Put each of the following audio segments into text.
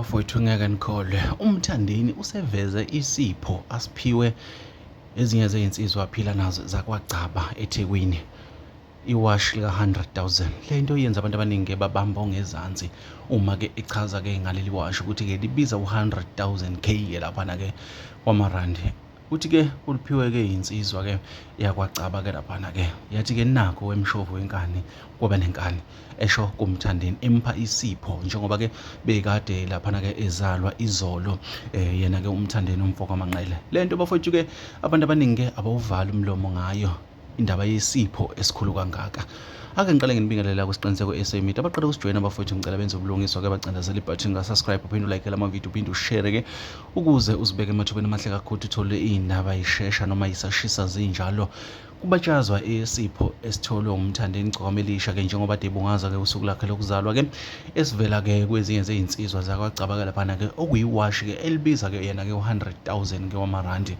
Bafowethu ngeke nikholwe, uMthandeni useveze isipho asiphiwe ezinye zezinsizwa aphila nazo zakwaGcaba eThekwini. Iwashi lika-100,000. Le nto yenza abantu abaningi babamba ongezansi uma-ke echaza-ke ngaleli washi ukuthi-ke libiza u-100,000 K ke laphana-ke wamarandi. Uthi-ke uliphiwe-ke yinsizwa-ke yakwaGcaba-ke laphana-ke yathi-ke nakho wemshovu wenkani kwaba nenkani esho kuMthandeni empha isipho njengoba-ke bekade laphana-ke ezalwa izolo yena-ke uMthandeni umfo kaManqele. Le nto bafowethu-ke abantu abaningi-ke abawuvali umlomo ngayo indaba yesipho esikhulu kangaka. Ake ngiqale nginibingelela kwisiqiniseko SA Media. Abaqala ukusijoyina abafowethu ngicela benze ubulungiswa ke bacindezela ibutton ka-subscribe uphinde ulike lama-video uphinde ushare ke ukuze uzibeke emathubeni amahle kakhulu uthole iy'ndaba yishesha noma yisashisa zinjalo. Kubatshazwa isipho esitholwe uMthandeni Igcokama Elisha ke njengoba de ebungaza ke usuku lakhe lokuzalwa ke esivela ke kwezinye zezinsizwa zakwaGcaba ke laphana ke okuyiwashi ke elibiza ke yena ke u-100,000 ke wamarandi.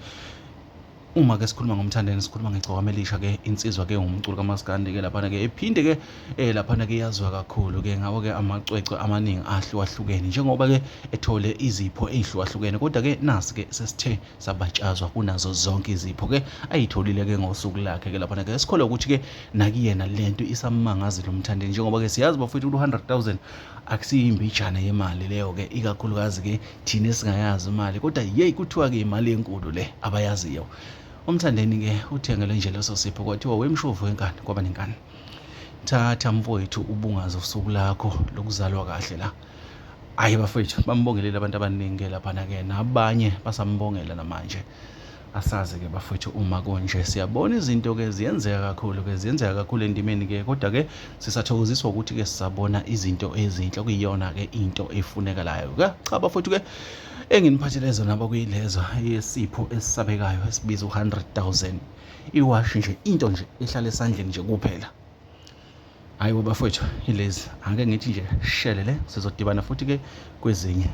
Uma ke sikhuluma ngoMthandeni sikhuluma ngegcokama elisha ke insizwa ke ngumculo kaMaskandi ke laphana ke ephinde ke laphana ke yaziwa kakhulu ke ngawo ke amacwecwe amaningi ahlukahlukene njengoba ke ethole izipho ezihlukahlukene kodwa ke nasi ke sesithe sabatshazwa kunazo zonke izipho ke ayitholile ke ngosuku lakhe ke laphana ke sikholwa ukuthi ke nakuyena lento isamangazile uMthandeni njengoba ke siyazi bafethu ukuthi 100,000 akusiyimbijana yemali leyo ke ikakhulukazi ke thina esingayazi imali kodwa yeyi kuthiwa-ke imali enkulu le abayaziyo. UMthandeni-ke uthengelwe nje leso sipho kwathiwa wemshovu wenkani kwaba nenkani. Thatha mfowethu ubungaze usuku lakho lokuzalwa kahle la. Hhayi bafowethu bambongelile abantu abaningi-ke laphana-ke nabanye basambongela namanje. Asazi-ke bafowethu uma kunje siyabona izinto-ke ziyenzeka kakhulu-ke ziyenzeka kakhulu endimeni-ke kodwa-ke sisathokoziswa ukuthi-ke sisabona izinto ezinhle okuyiyona-ke into efunekalayo-ke cha bafowethu-ke enginiphathele zona bakuyilezo yesipho esisabekayo esibiza u-100,000 iwashi nje into nje ehlala esandleni nje kuphela. Hayi bo bafowethu ilezi ake ngithi nje shelele sizodibana futhi-ke kwezinye.